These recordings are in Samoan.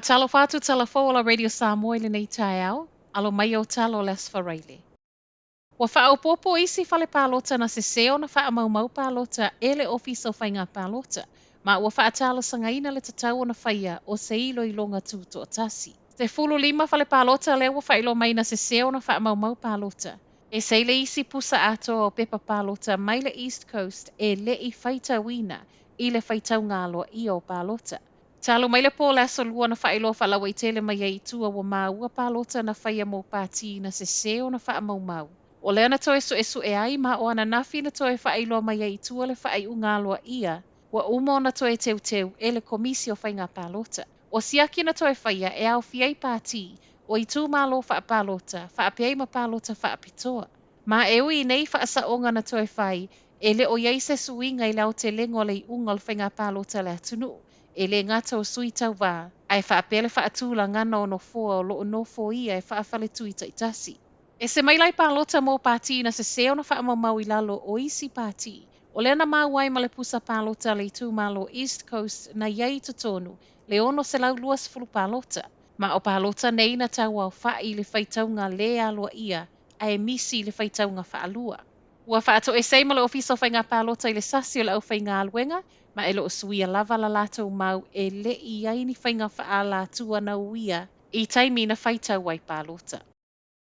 Talofa atu tala fou o la Radio Samoa i lenei taeao, alo mai ou tala o le Aso Faraile. Ua faaopoopo isi fale palota na sesē ona faamaumau palota e le Ofisa o Faiga Palota, ma ua faatalosagaina le tatau ona faia o se iloiloga tutoatasi. 15 fale palota lea ua faailoa mai na sesē ona faamaumau palota. E ese ai le isi pusa atoa o pepa palota mai le East Coast e le i faitauina i le faitauga aloaia o palota. Talu mai le po o le aso lua na faailoa faalauaitele mai ai i tua ua maua palota na faia mo pati na sesē ona faamaumau. O lea na toe suesue ai ma o ananafi na toe faailoa mai ai i tua le faaiuga aloaia ua uma ona toe teuteu e le Komisi o Faiga Palota. O siaki na toe faia e aofia ai pati o itumalo faapalota faapea ai ma palota faapitoa. Ma e ui i nei faasaoga na toe fai, e le o i ai se suiga i le aotelega o le iuga o le faiga palota a le atunuu, e le gata o sui tauva, ae faapea le faatulagaga o nofoa o loo nofoia e faafaletui taitasi. Ese mai lai palota mo pati na sesē ona faamaumau i lalo o isi pati. O lea na maua ai ma le pusa palota a le itumalo East Coast na i ai i totonu le 620 palota. Ma o palota nei na tauaofa'i i le faitauga lē aloaia ae misi i le faitauga faalua. Ua faatoese ai ma le Ofisa o Faiga Palota i le sasi o le aufaigaluega ma e le o suia lava la latou mau e le i ai ni faiga faaalatua na uia i taimi na faitau ai palota.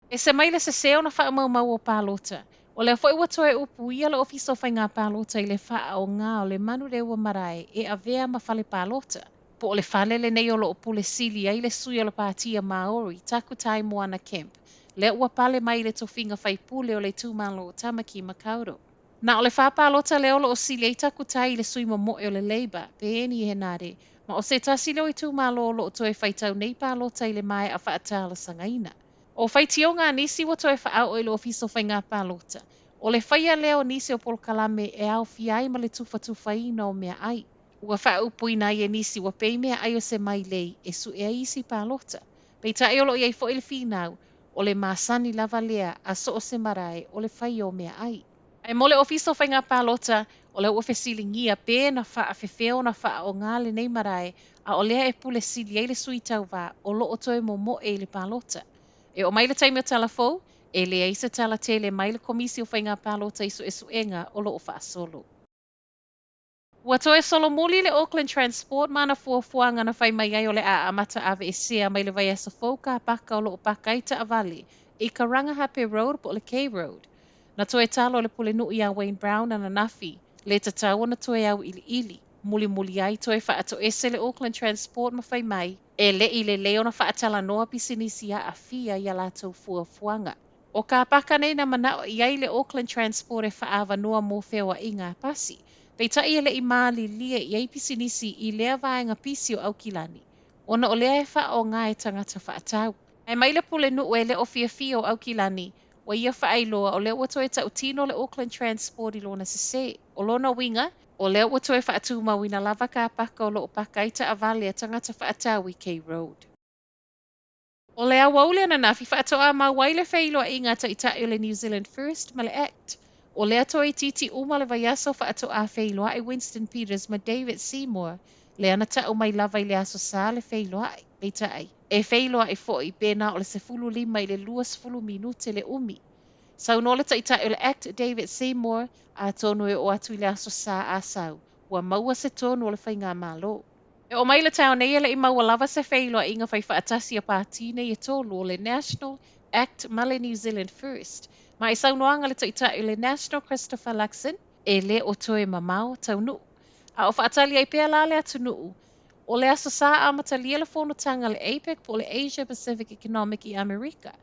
Ese mai le sesē ona faamaumau o palota. O lea foi ua toe upuia le Ofisa o Faiga Palota i le faaaoga o le Manurewa Marae e avea ma fale palota. Po o le fale lenei o loo pule sili ai le sui o le Patia Maori, Takutai Moana Kemp, lea ua pale mai le tofiga faipule o le itumalo o Tamaki Makaurau. Na o le fā palota lea o loo sili ai Takutai i le sui momoe o le Labour, Peeni Henare, ma o se tasi lea o itumalo o loo toe faitau nei palota i le maea faatalosagaina. O faitioga a nisi ua toe faaoo i le Ofisa o Faiga Palota, o le faia lea o nisi o polokalame e aofia ai ma le tufatufaina o meaai. Ua faaupuina ai e nisi ua pei meaai o se mailei e sue ai isi palota. Peitai o loo i ai foi le finau, o le masani lava lea a so o se marae o le faia o meaai. Ae mo le Ofisa o Faiga Palota, o lea ua fesiligia pe na faafefea ona faaaoga lenei marae a o lea e pule sili ai le sui tauva o loo toe momoe i le palota. E oo mai le taimi o tala fou, e leai se tala tele mai le Komisi o Faiga Palota i suesuega o loo faasolo. Ua toe solomuli le Auckland Transport ma ana fuafuaga na fai mai ai o le a amata aveesea mai le vaiaso fou ka paka o loo paka ai taavale i Karangahape Road po o le K Road. Na toe talo le pulenuu iā Wayne Brown ananafi, le tatau ona toe auiliili. Mulimuli ai toe faatoese le Auckland Transport ma fai mai, e le i lelei ona faatalanoa pisinisi aafia ia latou fuafuaga. O ka paka nei na manao i ai le Auckland Transport e faaavanoa mo feoaiga a pasi. Peitai e le i malilie i ai pisinisi i lea vaega pisi o Aukilani, ona o lea e faaaoga e tagata faatau. Ae mai le pulenuu e le o fiafia o Aukilani, ua ia faailoa o lea ua toe tautino le Auckland Transport i lona sesē. O lona uiga, o lea ua toe faatumauina lava ka paka o loo paka ai taavale a tagata faatau i K Road. O le aoauli ananafi faatoa maua ai le feiloaiga a taitai o le New Zealand First ma le ACT. O lea toeitiiti uma le vaiaso faatoa feiloai Winston Peters ma David Seymour, lea na tau mai lava i le aso Sa le feiloai. Peitai, e feiloai foi pe na o le 15 i le 20 minute le umi. Saunoa le taitai o le ACT David Seymour, atonu e oo atu i le aso Sa a sau, ua maua se tonu o le faigamalo. E oo mai le taeao nei e le i maua lava se feiloaiga fai faatasi a pati nei e tolu o le National, ACT ma le New Zealand First. Ma i saunoaga a le taitai o le National Christopher Luxon, e le o toe mamao taunuu. A o faatali ai pea la le atunuu, o le aso Sa amatalia le fonotaga a le APEC po o le Asia Pacific Economic i Amerika.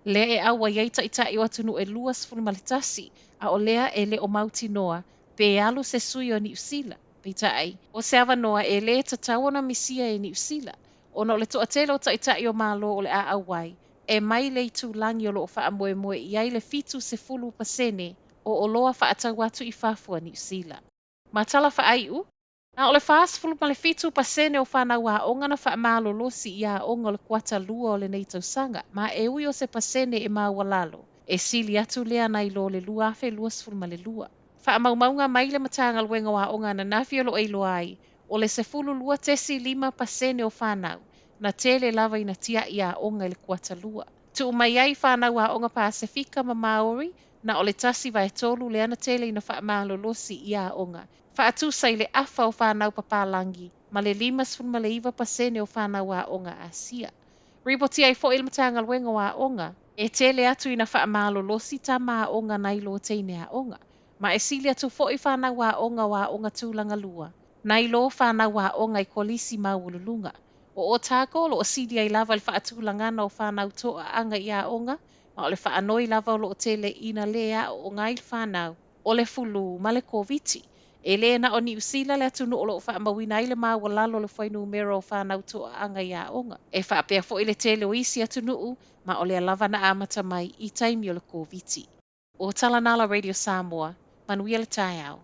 Lea e auai ai taitai o atunuu e 21, a o lea e le o mautinoa pe alu se sui o Niu Sila. Peitai, o se avanoa e lē tatau ona misia e Niu Sila, ona o le toatele o taitai o Malo o le a auai, e mai le itulagi o loo faamoemoe i ai le 70% o oloa faatau atu i fafo a Niu Sila. Ma tala faaiu, na o le 47% o fanau aoga na faamalolosi i aoga o le kuata lua o lenei tausaga, ma e ui o se pasene e maualalo, e sili atu lea nai lo le 2022. Faamaumauga mai le Matagaluega o Aoga ananafi o loo iloa ai, o le 12.5% o fanau na tele lava ina tia'i aoga i le kuatalua. Tuu mai ai fanau aoga Pasefika ma Maori, na o le 1/3 lea na tele ina faamalolosi i aoga. Faatusa i le afa o fanau papalagi ma le 59% o fanau aoga Asia. Ripoti ai foi le Matagaluega o Aoga, e tele atu ina faamalolosi tama aoga nai lo teine aoga. Ma e sili atu foi fanau aoga o aoga tulaga lua, nai lo fanau aoga i kolisi maualuluga. O Otago o loo sili ai lava le faatulagana o fanau toaaga i aoga, ma o le faanoi lava o loo tele ina lē aooga ai le fanau, o le fulu ma le Koviti. E lē na o Niu Sila le atunuu o loo faamauina ai le maualalo o le fuainumera o fanau toaaga i aoga. E faapea foi le tele o isi atunuu, ma o lea lava na amata mai i taimi o le Koviti. O tala na a la Radio Samoa, manuia le taeao.